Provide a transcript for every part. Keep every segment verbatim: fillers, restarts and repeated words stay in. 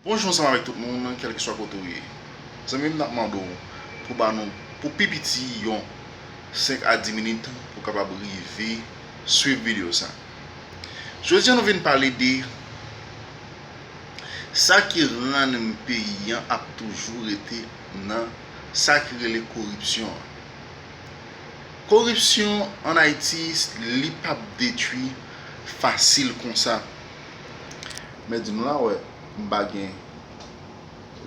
Bonjou ansanm avèk tout moun, kèlkeswa kote w ye. Zanmi m, n ap mande w pou ba nou, pou pi piti, yon senk a dis minit pou w kapab rive swiv videyo sa. Jodi a, nou vin pale de sa ki rann peyi an ap toujou rete nan sa ki rele koripsyon an. Koripsyon ann Ayiti, li p ap detwi fasil konsa. Men di nou la, wè, m pa gen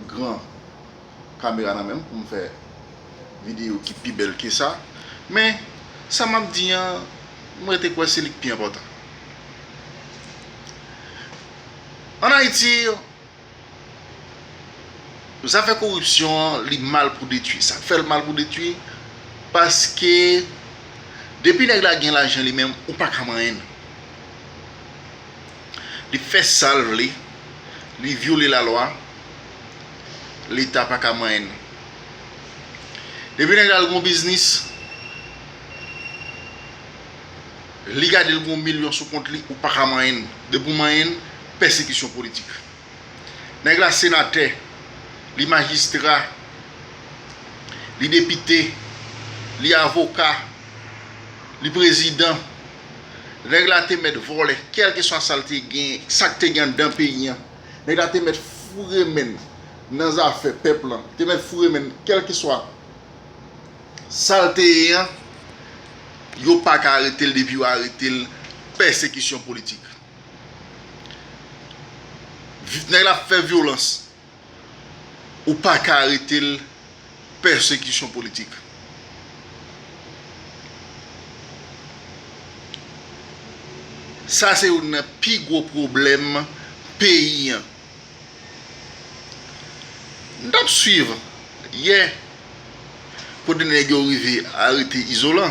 gran kamera nan men m pou m fè videyo ki pi bèl ke sa. Men, sa m ap di an, m rete kwè se li k pi enpòtan. Ann Ayiti, zafè koripsyon an, li mal pou detwi. Sa k fè l mal pou detwi? Paske depi nèg la gen lajan li menm, ou pa ka manyen l. Li fè sa l vle, li vyole lalwa, Leta pa ka manyen l. Depi nèg la al gon biznis, li gade l gon milyon sou kont li, ou pa ka manyen l. Depi w manyen l, pèsekisyon politik. Nèg la senatè, li majistra, li depite, li avoka, li prezidan. Nèg la te mèt vòlè, kèlkeswa sa l te gen, sa k te gen anndan peyi an. Nèg la te mèt foure men l nan zafè pèp lan, te mèt foure men l kèlkeswa sa l te ye an, yo pa ka arete l, depi yo arete l, pèsekisyon politik. Nèg la ap fè vyolans, ou pa ka arete l, pèsekisyon politik. Sa se youn nan pi gwo pwoblèm peyi an. M t ap swiv yè kote nèg yo rive arete Izolan.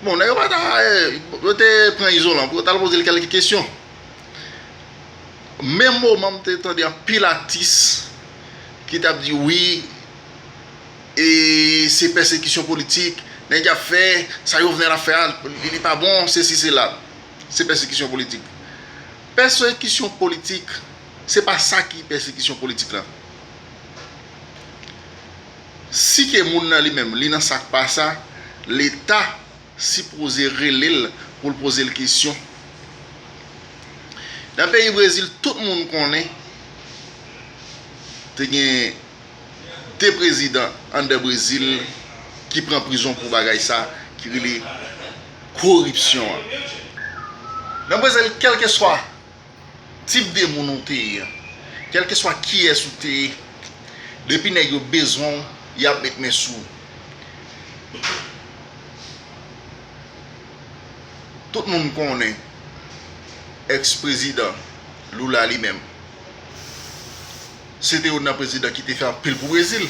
Bon, nèg yo pa ta, eh, yo te pran Izolan pou yo t al poze l kèlke kesyon. Menm moman, m te tande anpil atis ki t ap di, wi, e se pèsekisyon politik nèg y ap fè, sa Jovenel ap fè a, li, li pa bon, sesi, sela. Se pèsekisyon politik. Pèsekisyon politik, se pa sa ki pèsekisyon politik la. Si ke moun nan li menm, li nan sa k pa sa, Leta sipoze rele l pou l poze l kesyon. Nan peyi Brezil, tout moun konnen te gen de prezidan anndan Brezil ki pran prizon pou bagay sa ki rele koripsyon an. Nan Brezil, kèlkeswa tip de moun ou te ye, kèlkeswa kiyès ou te ye, depi nèg yo bezwen w, y ap met men sou ou. Tout moun konnen èks prezidan Lula li menm, se te youn nan prezidan ki te fè anpil pou Brezil.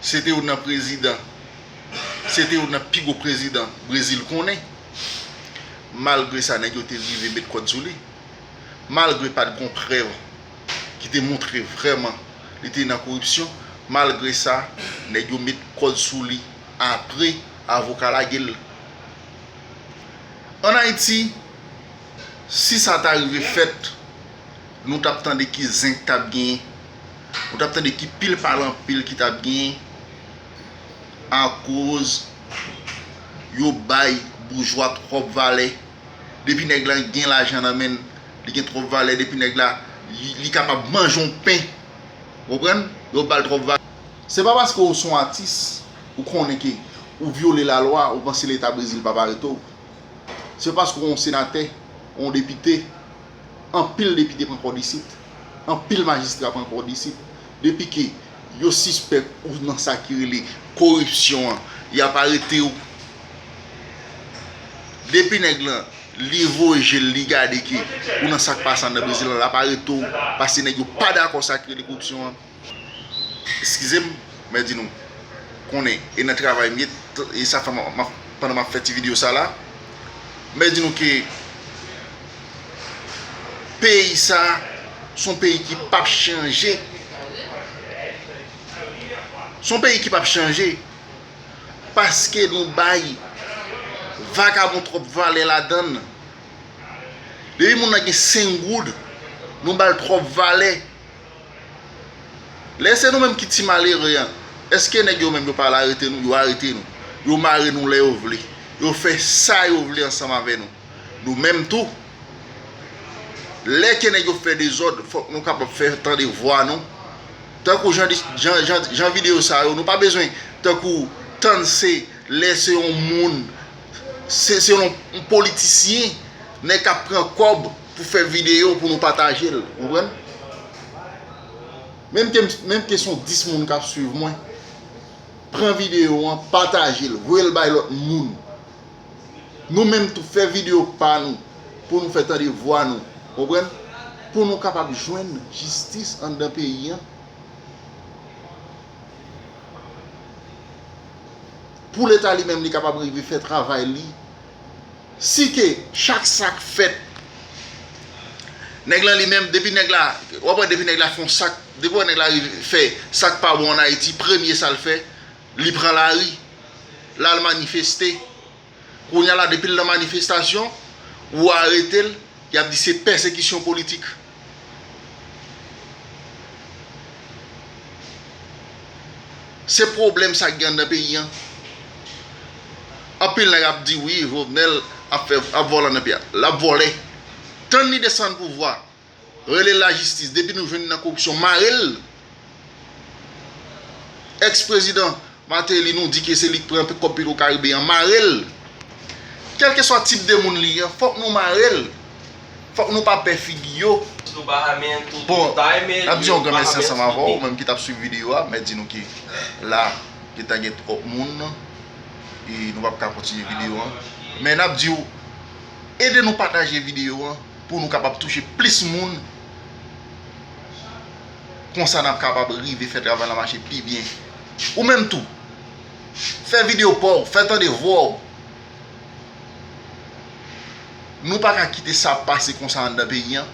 Se te youn nan prezidan, se te youn nan pi gwo prezidan Brezil konnen. Malgre sa, nèg yo te rive met kòd sou li. Malgre pa t gon prèv ki te montre vrèman li te nan koripsyon, malgre sa, nèg yo met kòd sou li apre avoka lage l. Ann Ayiti, si sa ta rive fèt, nou t ap tande ki zen k t ap genyen, nou t ap tande ki pil pale anpil ki t ap genyen, akoz yo bay boujwa twòp valè. Depi nèg lan gen lajan nan men l, li gen twòp valè, depi nèg la, li, li kapab manje yon pen, w konprann? Yo ba l twòp valè. Se pa paske w se yon atis, ou konnen ke ou vyole lalwa, ou panse Leta Brezil p ap arete w. Se paske w yon senatè, w yon depite, anpil depite pran kòd isit, anpil majistra pran kòd isit. Depi ke yo sispèk ou nan sa ki rele koripsyon an, y ap arete w. Depi nèg lan, li voye je l, li gade ke ou nan sa k pa sa nan Brezil la, l ap arete w, paske nèg yo pa dakò sa ki rele koripsyon an. Eskize m, mwen di nou, konnen, e nan travay m ye, t-, e sa fè m, m ap, pandan m ap fè ti videyo sa la, mwen di nou ke peyi sa, se yon peyi ki p ap chanje. Se yon peyi ki p ap chanje. Paske nou bay vakabon twòp valè ladan l. Depi moun nan gen senk goud, nou ba l twòp valè. Lè se nou menm ki ti malere an, èske nèg yo menm yo pa al arete nou? Yo arete nou. Yo mare nou lè yo vle. Yo fè sa yo vle ansanm avè nou. Nou menm tou, lè ke nèg yo fè dezòd, fòk nou kapab fè tande vwa nou. Tankou jan, jan, jan, jan videyo sa yo, nou pa bezwen tankou tann se lè se yon moun, se, se yon, yon politisyen, nèg k ap pran kòb pou fè videyo pou nou pataje l, ou konprann? Menm ke, menm ke se yon dis moun k ap swiv mwen, pran videyo an, pataje l, voye l bay lòt moun. Nou menm tou fè videyo pa nou, pou nou fè tande vwa nou, konprann? Pou nou kapab jwenn jistis anndan peyi an. Pou Leta li menm li kapab rive fè travay li. Si ke chak sa k fèt, nèg lan li menm, depi nèg la, w ap wè depi nèg la fè yon sak, depi w wè nèg la rive fè sak pa bon ann Ayiti, premye sa l fè, li pran lari, l al manifeste. Kounye a la, depi l nan manifestasyon, ou arete l, y ap di se pèsekisyon politik. Se pwoblèm sa k gen anndan peyi an. Anpil nèg ap di, wi, Jovenel ap fè, ap vòlè anndan peyi a. L ap vòlè. Tann li desann pouvwa. Rele l lajistis. Depi nou jwenn li nan koripsyon, mare l. Èks prezidan Martelly, nou di ke se li k pran kòb Petro Caribe an, mare l. Kèlkeswa tip de moun li ye, fòk nou mare l. Fòk nou pa pè figi yo. Bon, n ap di yon granmèsi ansanm avè w, ou menm ki t ap swiv videyo a, mè di nou ke la, gentan gen twòp moun, e nou p ap ka kontinye videyo an. Men n ap di w, ede nou pataje videyo an pou nou kapab touche plis moun. Konsa n ap kapab rive fè travay la mache pi byen. Ou menm tou, fè videyo pa w, fè tande vwa w. Nou pa ka kite sa ap pase konsa anndan peyi an.